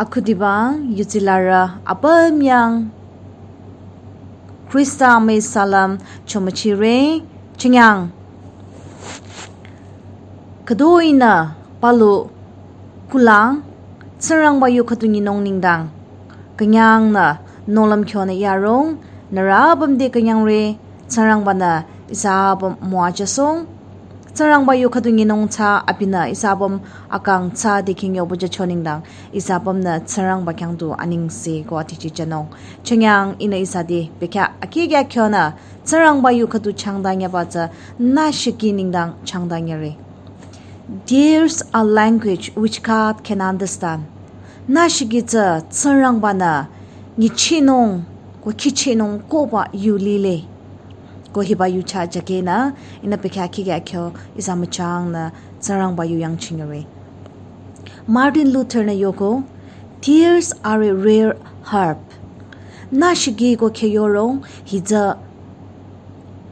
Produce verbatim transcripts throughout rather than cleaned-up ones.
Akhudiba yutsilarü apümyang Khrista amüi salam chomüchire. Chingyang khüdu ihnü palu kulang Tsingrangba yu khüdu nyinung nengdang künyangnü nohlüm kyonü yarong nührü apüm te künyangre. Tsingrangba-nü ihsa apüm müwajüsohng. Tsingrangba yu khüdu nyinung tsü abinü ihsa apüm akang tsü dikeng yohpüjücho nengdang ihsa apümnü Tsingrangba khyang du anengse ko atichi jünung. Chingyang ihnü ihsa te bekhyah akikya kyonü Tsingrangba yu khüdu changdanyüba tsü nüshiki nengdang changdanyüre. There's a language which God can understand. Nüshiki tsü Tsingrangba-nü nyichinung ko kichinung koba yu lile. Ko hiba yu chah jakenü ihnü bekhyah kikya kyo ihsa müchangnü Tsingrangba yu yangchinyüre. Martin Luther-nü yoko, "Tears are a rare herb." Nüshiki ko kheyorong hi tsü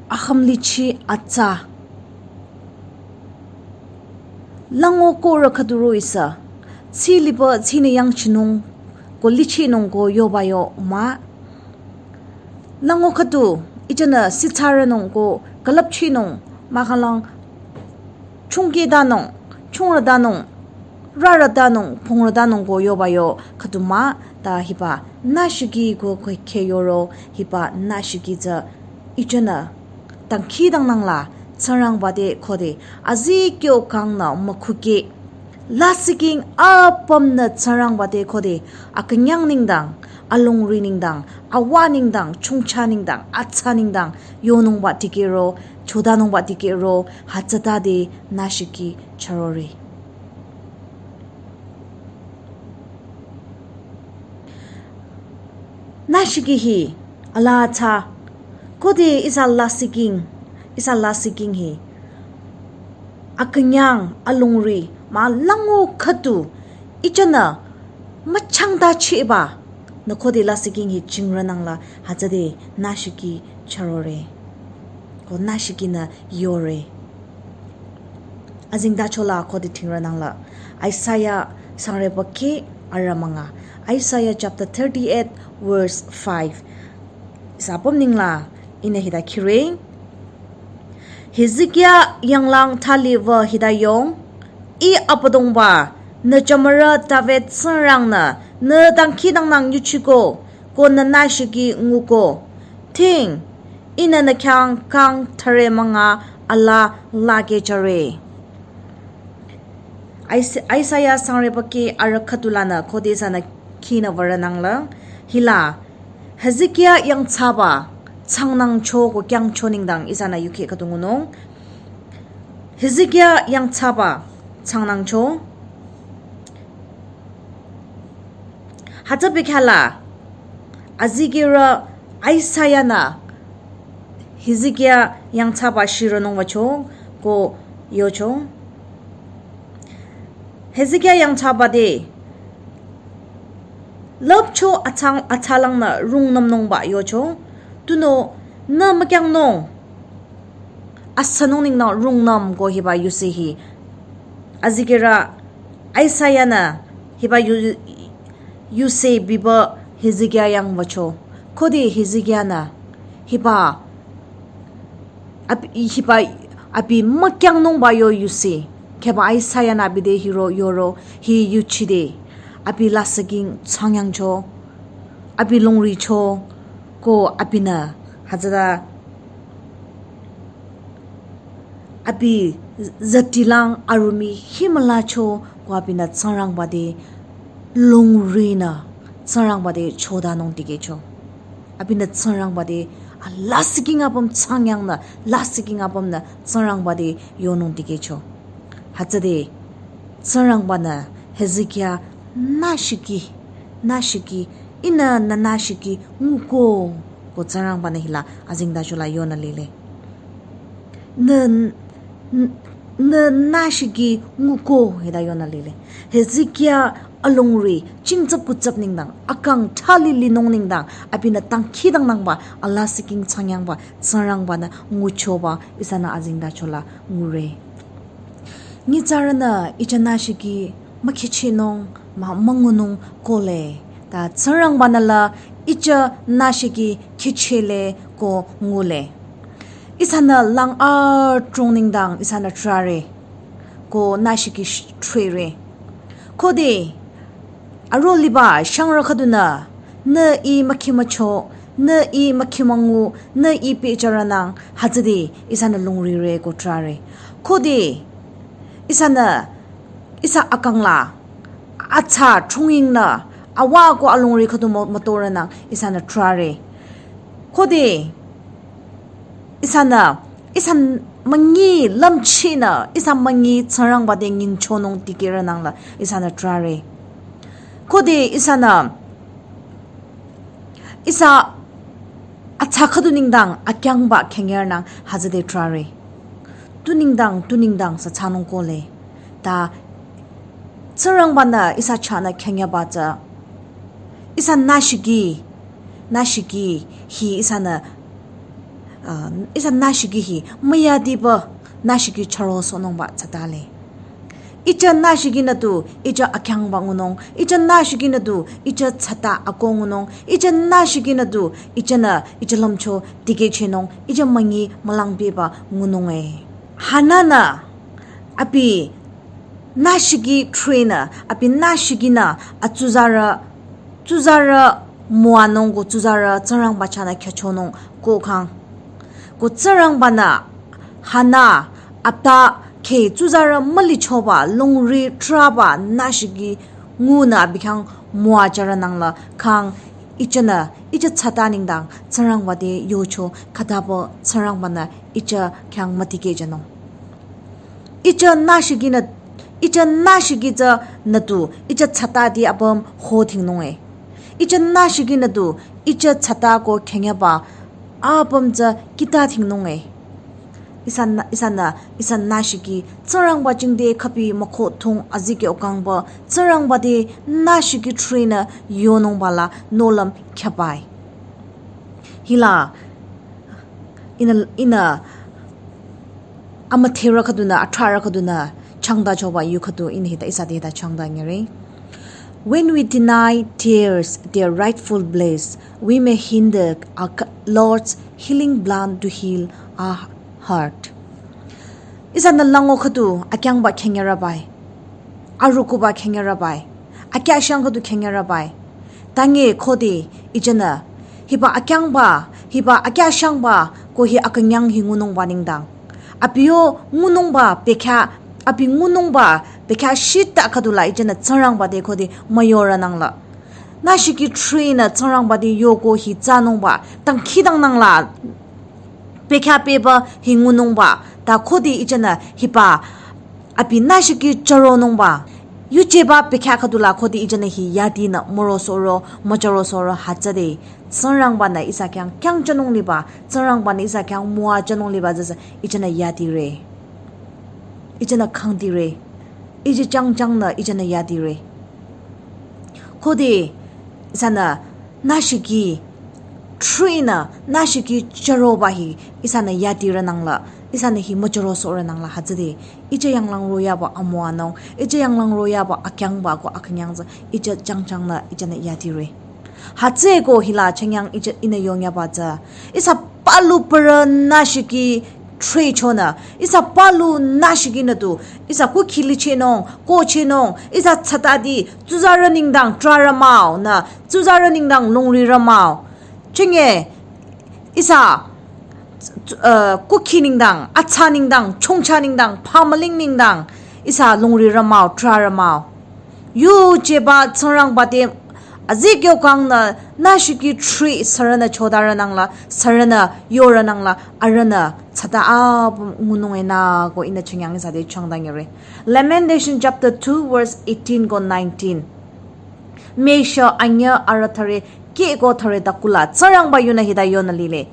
ahümlichi atsa. Lango ko rü khüdu ro ihsa tsü liba tsünü yangchinung ko lichinung ko yoba yo mah. Lango khüdu ihnü sitsaranung ko külüpchinung mahkhang chungketanung, chungrütanung, rarütanung, phungrütanung ko yoba yo khüdu mah. Ta hiba nüshiki ko khe- kheyoro hiba nüshiki tsü ihnü dangkhidangnangla Tsingrangba te khode azikyo kangnü mükhuke. Lasihking apümnü Tsingrangba te khode akünyang nengdang, alongri nengdang, awa nengdang, chongcha nengdang, atsa nengdang yonungba dikehro, chodanungba dikehro, hütsütade nüshiki chürore. Nüshiki hi ala tsü khode ihsa lasihking, ihsa lasihking hi akünyang, alongri mah lango khüdu ihnü müchangtachiba nü khode lasihking hi chingrünangla hütsüde nüshiki chürore ko nüshikinü yore. Azengtachola khode thingrünangla Isaiah sangreba kih arü münga. Isaiah chapter thirty-eight verse five. Ihsa apüm nengla ihnü hita khire. Hezekiah yanglang thali wü hita yong, "Ih Abüdongba, nü jümürü David Tsingrangnü nü dangkhidangnang yuchiko, ko nü nüshiki nguko. Ting, ihnü nü khyang kang thüre münga ala lakehjüre." Is- Isaiah sangreba kih arü khüdu lanü khode ihsanü khinü würünangla hila Hezekiah yangthsaba changnangcho ko kyangcho nengdang ihsanü yuki khüdu ngunung. Hezekiah yangthsaba changnangcho. Hütsü bekhyahla azikehrü Isaiah-nü Hezekiah yangthsaba shirünung wücho ko yocho. Hezekiah yangthsaba te lüpcho atsang atsalangnü rungnümnungba yocho. Tunüo nü mükyangnung asünung nengdang rungnüm ko hiba yuse hi azikehrü Isaiah-nü hiba yu- yuse biba Hezekiah yang wücho. Khode Hezekiah-nü hiba ab- hiba abi mükyangnungba yo yuse kheba Isaiah-nü abi te hiro yoro hi yuchide abi lasihking changyangcho, abi longricho, ko abinü hütsüta abi zütilang arümi himülacho ko abinü Tsingrangba te longrinü Tsingrangba te chodanung dikehcho. Abinü Tsingrangba te alasihking apüm changyangnü lasihking apümnü Tsingrangba te yonung dikehcho. Hütsüde Tsingrangba-nü Hezekiah nüshiki, nüshiki, ihnü nü nüshiki nguko ko Tsingrangba-nü hila azengtachola yonü lile. Nü, n- nü nüshiki nguko hita yonü lile. Hezekiah alongri chingtsap kutsap nengdang, akang thali linung nengdang, abinü dangkhidangnangba alasihking changyangba Tsingrangba-nü nguchoba ihsanü azengtachola ngure. Nyitsarünü ihsa nüshiki mükhichinung mah müngunung kohle. Ta Tsingrangbanü la ihsa nashiki kihchile ko ngule. Ihsanü lang adrong nengdang ihsanü trahre. Ko nashiki sh-, trahre. Khode, aro liba shangrü khüdunü, nü ih mükhimücho, nü ih mükhimüngu, nü ih pehjürünang, hütsüde ihsanü lungrire ko trahre. Khode, ihsanü, ihsa akang la, atsa chungyingnü, awa ko alungri khüdu mo-, mütorünang, ihsanü trahre. Khode, ihsanü, ihsa münyi lümchinü, ihsa münyi Tsingrangba te nyingchonung dikehrünang la, ihsanü trahre. Khode, ihsanü, ihsa atsa khüdu nengdang, akyangba khengyarnang, hütsüde trahre. Tu nengdang, tu nengdang, sa thsanung kohle. Ta, Tsingrangbanü ihsa chahnü khengyaba tsü. Ihsa nashiki, nashiki hi ihsanü, uh, ihsa nashiki hi, müyadiba nashiki chürosohnungba tsatale. Ihsa nashikinü tu, ihsa akyangba ngunung, ihsa nashikinü tu, ihsa tsata ako ngunung, ihsa nashikinü tu, ihsanü, ihsa lümcho dikehchehnung, ihsa münyi mülangbeba ngunung e. Hannah-nü, abi nashiki trahnü, abi nashikinü, atsuzarü, tsuzarü müwanung ko tsuzarü Tsingrangba chahnü khyüchonung ko khang. Ko Tsingrangbanü, Hannah, ata kheh tsuzarü mülichoba, lungri trahba, nashiki ngunü abi khyang müwajürünang la khang, ihsanü, ihsa tsata nengdang, Tsingrangba te yocho, khütaba Tsingrangbanü, ihsa khyang mütikehjünung. Ihsa nashikinü, ihsa nashiki tsünü tu, ihsa tsata te apüm ho thingnung e. Ihsa nashikinü tu, ihsa tsata ko khengyaba apüm tsü kita thingnung e. Ihsa na-, ihsanü, ihsa nashiki, Tsingrangba jingte khüpi mükhothung azikeh okangba, Tsingrangba te nashiki trahnü yonungba la nohlüm khyübai. Hila, ihnü, ihnü, amüdherü khüdunü, athrarü khüdunü, changtachoba yu khüdu ihnü hita ihsa te hita changtanyire. When we deny tears their rightful place, we may hinder our c-, Lord's healing plan to heal our heart. Ihsanü lango khüdu akyangba khengyarabai. Arukuba khengyarabai. Akyashang khüdu khengyarabai. Tange khode ihsanü, hiba akyangba, hiba akyashangba, ko hi akünyang hi ngunungba nengdang. Abi yo ngunungba bekhyah, abi ngunungba bekhyah shita khüdula ihsanü Tsingrangba te khode müyorünang la. Nashiki trahnü Tsingrangba te yoko hi thsanungba, dangkhidangnang la. Bekhyah beba hi ngunungba, ta khode ihsanü hiba, abi nashiki chüronungba. Yujeba bekhyah khüdula khode ihsanü hi yadinü mürosohro, müchürosohro hütsüde. Tsingrangbanü ihsa khyang kyangjünung liba, Tsingrangbanü ihsa khyang müwajünung liba tsüsü ihsanü yadire. Ihsanü khangdire. Ihsa changchangnü ihsanü yadire. Khode ihsanü nashiki trahnü, nashiki chüroba hi ihsanü yadirünang la, ihsanü hi müchürosohrünang la hütsüde. Ihsa yanglang royaba amüwanung, ihsa yanglang royaba akyangba ko akünyang tsü, ihsa changchangnü ihsanü yadire. Hütsüeko hila chüngyang ihsa ihnü yongyaba tsü. Ihsa palu parü nashiki trahchonü, ihsa palu nashikinü tu, ihsa kukhi lichehnung, kohchehnung, ihsa tsatati, tsuzarü nengdang trahrü mah-o nü, tsuzarü nengdang lungrirü mah-o. Chünye, ihsa, uh, kukhi nengdang, atsa nengdang, chongcha nengdang, pamaling nengdang, ihsa lungrirü mah-o, trahrü mah-o. Yujeba Tsingrangba te azikyo kangnü nashiki trah sürünü chodarünang la, sürünü yorünang la, arühnü tsata apüm ngunung e nü ko ihnü chüngyang ihsa te changtanyire. Lamentation chapter two verse eighteen ko nineteen. Mesha anya arüh thare keko thare takula Tsingrangba yunü hita yonü lile.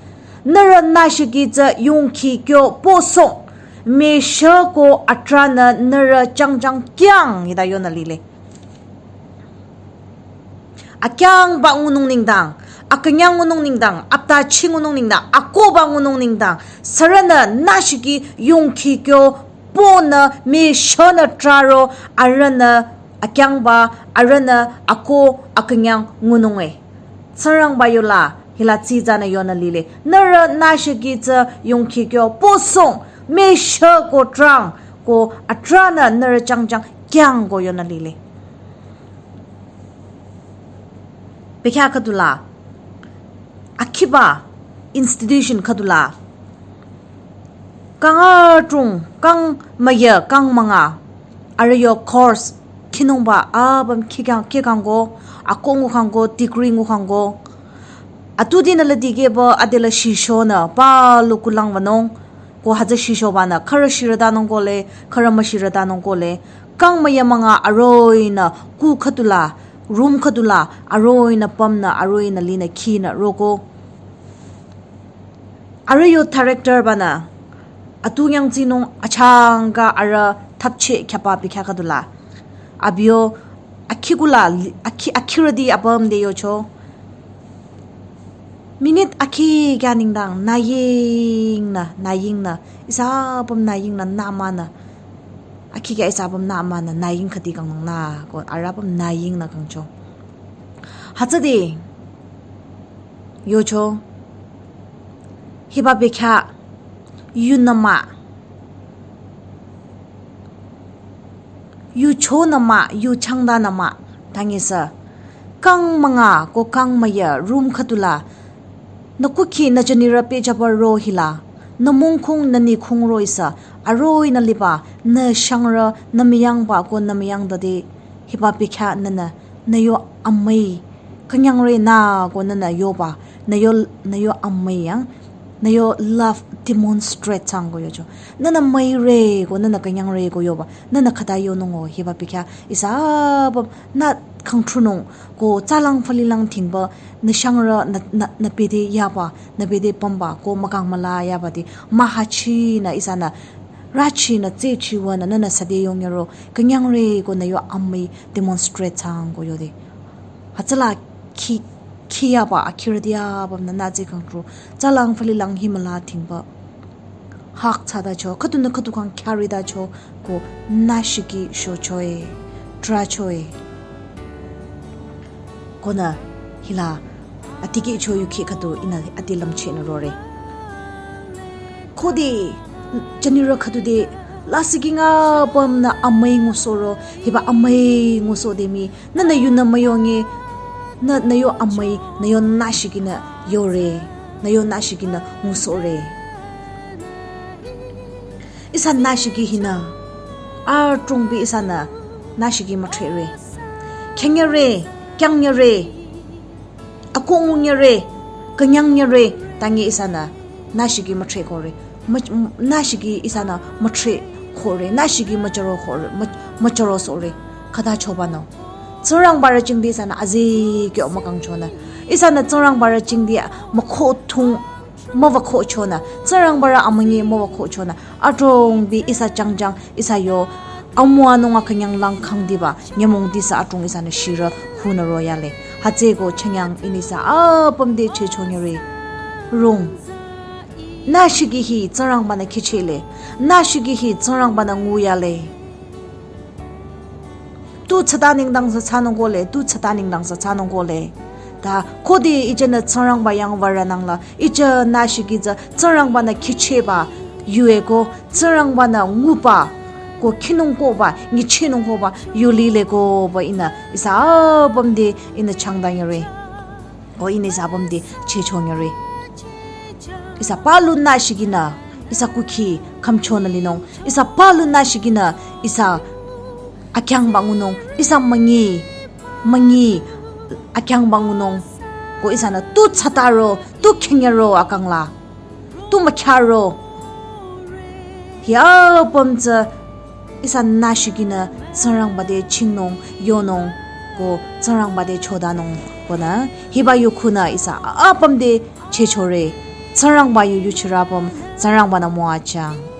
Nührü nashiki tsü yongkhi kyo posoh. Mesha ko atrah nü nührü changchang kyang hita yonü lile. Akyangba ngunung nengdang, akünyang ngunung nengdang, aptachi ngunung nengdang, akohba ngunung nengdang, sürünü nashiki yongkhi kyo ponü meshanü trahro arühnü Akyangba arühnü ako akünyang ngunung e. Tsingrangba yola hila tsitsanü yonü lile. Nührü nashiki tsü yongkikyo posong mesha ko trang ko atranü nührü jangjang kyang ko yonü lile. Bekhyah khüdula, akhiba institution khüdula, kang atung, kang müya, kang münga, arüh yo course khinungba apüm khikang, khikangko, ako ngukhangko, degree ngukhangko. Atudinü la dikehba adela shishonü palu kulang wünung. Ko hütsü shishobanü khürü shirütanung kohle, khürü müshirütanung kohle. Kang müya münga aroinü ku khüdula, room khüdula, aroinü pümnü, aroinü linü khinü roko. Arüh yo director banü atu nyangtsinung achangka arüh thapche khyapa bekhyah khüdula. Abi yo akhikula, akhi, akhirüti apüm te yocho. Minute akhi kya nengdang nayingnü, nayingnü, ihsa apüm nayingnü nümanü. Akhi kya ihsa apüm nümanü, naying khüdi kangnung nü, ko arüh apüm nayingnü kangcho. Hütsüde yocho, hiba bekhyah, yunü mah, yuchonü mah, yuchangdanü mah, tangisü. Kang münga ko kang müya room khüdula, nü kukhi nü jünirü pehjüba ro hila, nü mungkhung nü nikhung ro ihsa, aroinü liba, nü shangrü, nü müyangba ko nü müyangdade, hiba bekhyah nünü, nü yo amüi, künyangre nü ko nünü yoba, nü yo, nü yo amüi yang, nü yo love demonstrate thsang ko yocho. Nünü müire ko, nünü künyangre ko yoba, nünü khüta yonung o, hiba bekhyah, ihsa apüm, nü kangthunung, ko tsalang falilang thingba, nü shangrü, nü, nü, nü bede yaba, nü bede pümba, ko mükang müla yabade, mühachinü ihsanü, rachinü, tsechiwanü, nünü süde yongyaro, künyangre ko nü yo amüi demonstrate thsang ko yode. Hütsüla khi, khiyaba, akhirüti apümnü nü tse kangtru, tsalang falilang hi müla thingba. Hak thsadacho, khüdunü khüdu kang khyaritacho, ko nashiki shochoe, trachoe. Konü hila, atikehcho yukhi khüdu ihnü ati lümchehnü rore. Khode, jünirü khüdu de, lasih khinga apümnü amüi ngusohro, hiba amüi ngusohde mii, nünü yunü müyonge, nü, nü yo amüi, nü yo nashikinü yore, nü yo nashikinü ngusohre. Ihsa nashiki hinü, adrongbi ihsanü nashiki müthrehre. Khengyare, kyangyare, akongyare, künyangyare, tangi ihsanü nashiki müthrehkore. Mü-, nashiki ihsanü müthrehkore, nashiki müchürokhore, mü-, müchürosohre. Khüta chobanü. Tsingrangbarü jingdi ihsanü azi kyo mükangchonü. Ihsanü Tsingrangbarü jingdi mükhothung müwakhochonü, Tsingrangbarü amünyi müwakhochonü, adrongbi ihsa jangjang, ihsa yo, amüwanung akünyang lang kangdiba, nyümong disa adrong ihsanü shirü hunü royale. Hütsüeko chanyang ihnü ihsa apüm te chehchonyare. Rung. Nashiki hi Tsingrangbanü khichele. Nashiki hi Tsingrangbanü nguyale. Tu tsata nengdang sa thsanung kohle, tu tsata nengdang sa thsanung kohle. Ta khode ihsanü Tsingrangba yang würanangla, ihsa nashiki tsü Tsingrangbanü khicheba, yueko Tsingrangbanü nguba, ko khinung koba, nyichehnung koba, yulile koba ihnü, ihsa apüm te ihnü changdanyare. Ko ihnü ihsa apüm te chehchonyare. Ihsa palu nashikinü, ihsa kukhi khümchonü linung. Ihsa palu nashikinü, ihsa akyangba ngunung. Ihsa münyi, münyi akyangba ngunung. Ko ihsanü tu tsataro, tu khenyaro akangla. Tu mükhyaro. Hi apüm tsü ihsa nashikinü Tsingrangba te chingnung, yonung, ko Tsingrangba te chodanung, konü, hiba yu khunü ihsa apüm te chehchore, Tsingrangba yu yuchirü apüm, Tsingrangbanü müwajüng.